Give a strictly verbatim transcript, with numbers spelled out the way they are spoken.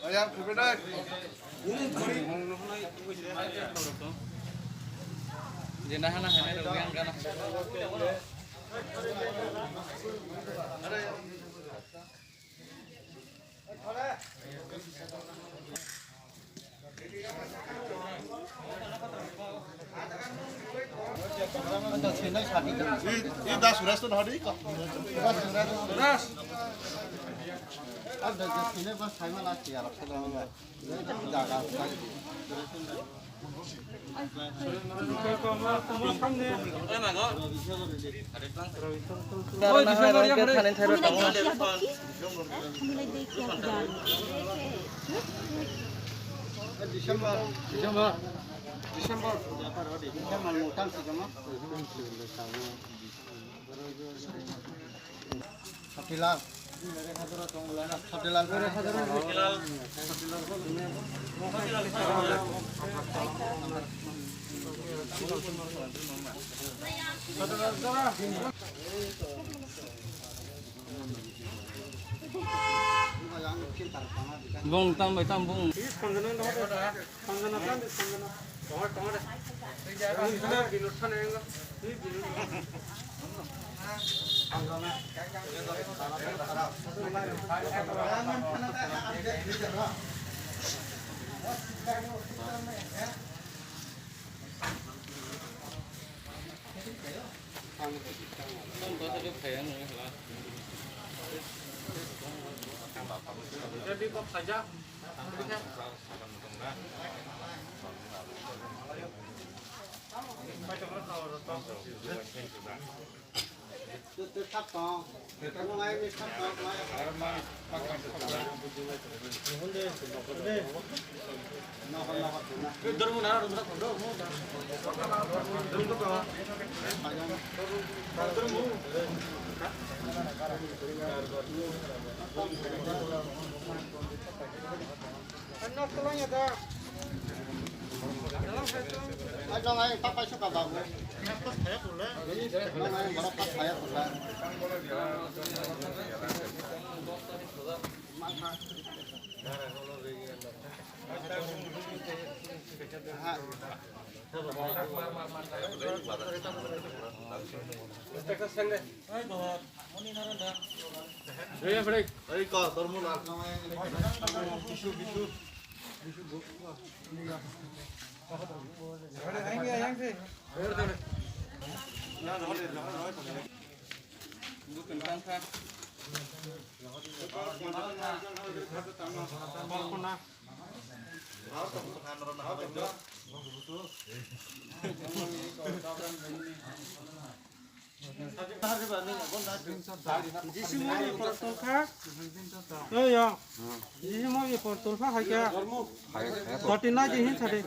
Ayam, kebedai. Jena hana hana rogyan kana. Ini, ini das sudah sudah hari kok. Das sudah. Ada di sini pas saya malah siap. Jaga. December, December, December, December, Satilal. Satilal. Bung tam bai tam bung. Jisi mo ye por tolkha. Yo, yo. Jisi mo ye por tolkha hai khe. Thirty nine je hin sade.